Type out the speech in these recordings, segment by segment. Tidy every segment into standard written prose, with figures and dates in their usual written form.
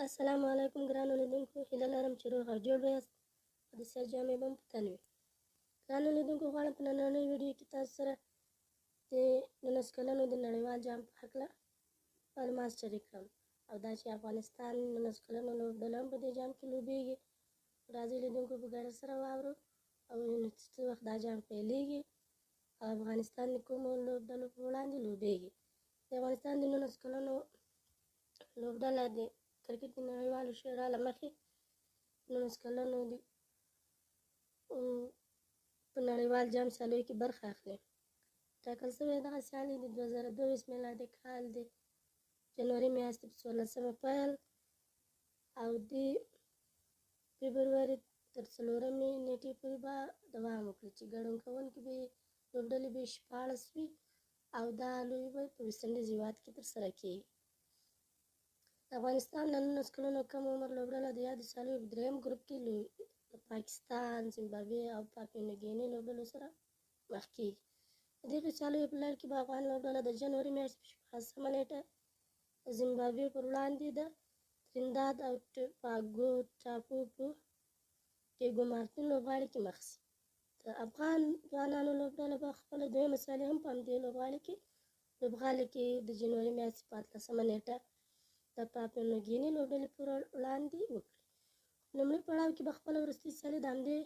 السلام علیکم ګرانو لیدونکو، هیله لرم چې روغ او جوړ به یاست او د صحت جامې به مو په تن وي. ګرانو لیدونکو، غواړم په نننۍ ویډیو کې تاسو سره د 19 کلنو د نړیوال جام په هکله معلومات شریک کړم، او دا چې افغانستان 19 کلنو لوبډله هم په دې جام کې لوبېږي. راځئ لیدونکو، په ګډه سره واورو او وینو چې څه وخت دا جام پیلېږي او افغانستان د کومو لوبډلو په وړاندې لوبېږي. د افغانستان د 19 کلنو لوبډله د کرکټ د نړیوالو شورا له مخې 19 کلنو د په نړیوال جام سیالیو کې برخه اخلي. ټاکل شوې دغه سیالۍ د 2022 میلادي کال د جنوري میاشتې په 14مه پیل او د فبروري تر 4مې نیټې پورې به دوام وکړي، چې ګډون کوونکي به لوبډلې به 16 وي او دا لوبې به په ویسټ انډیز هېواد کې ترسره کېږي. د افغانستان له 19 کلونو کم عمر لوبډله د یادو سیالیو په دریم ګروپ کې له پاکستان، زیمبابوې او پاپوا نیوګیني لوبډلو سره مخ کېږي. د دغو سیالیو په لړ کې به افغان لوبډله د جنوري میاشتې په 16مه نیټه د زیمبابوې پر وړاندې د ترینیداد او ټوباګو ټاپو په ډیګو مارتین لوبغالي کې مخ شي. د افغان ځوانانو لوبډله به خپله دویمه سیالي هم په همدې لوبغالي کې د جنوري میاشتې په 18مه نیټه د پاپوا نیوګیني لوبډلې پر وړاندې وکړي. لومړي پړاو کې به خپله وروستۍ سیالي د همدې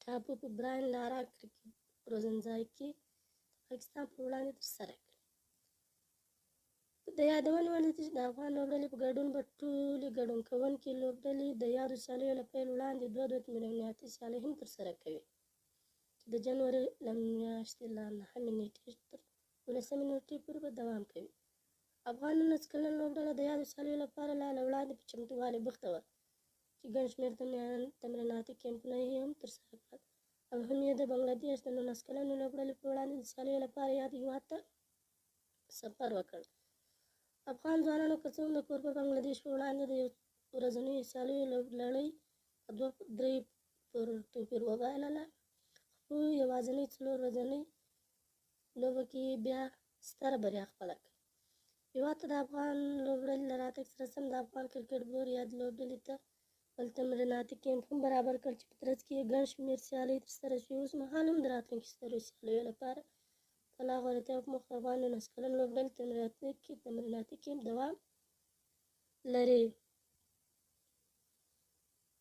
ټاپو په براین لارا کرکټ روزنځای کې د پاکستان پر وړاندې ترسره کړي. د یادونې وړ ده چې د افغان لوبډلې په ګډون به ټولې ګډون کوونکې لوبډلې د یادو سیالیو له پیل وړاندې دوه دوه تمریناتي سیالۍ هم ترسره کوي، چې د جنوري له میاشتې له 9مې نیټې تر 19مې نیټې پورې به دوام کوي. افغان 19 کلنه لوبډله د یادو سیالیو لپاره لا له وړاندې په چمتووالي بوخته وه، چې ګڼ شمېر تمریناتي کمپونه یې هم ترسره کړل او هم یې د بنګله دېش د 19 کلنې لوبډلې په وړاندې د سیالیو لپاره یاد هېواد ته سفر وکړ. افغان ځوانانو که څه هم د کوربه بنګله دېش په وړاندې د یو ورځنیو سیالیو لړۍ په 2-3 پر توپیر وبایلله، خو په یوازینۍ 4 ورځنۍ لوبه کې یې بیا ستره بریا خپله کړه. هېواد ته د افغان لوبډلې له راتګ سره سم د افغان کرکټ بورډ یادې لوبډلې ته بل تمریناتي کمپ هم برابر کړ، چې په ترڅ کې یې ګڼ شمېر سیالۍ ترسره شوې. اوس مهال هم د راتلونکي سترو سیالیو لپاره د لا غوره په موخه افغان 19 کلن لوبډلې تمریناتي کمپ دوام لري.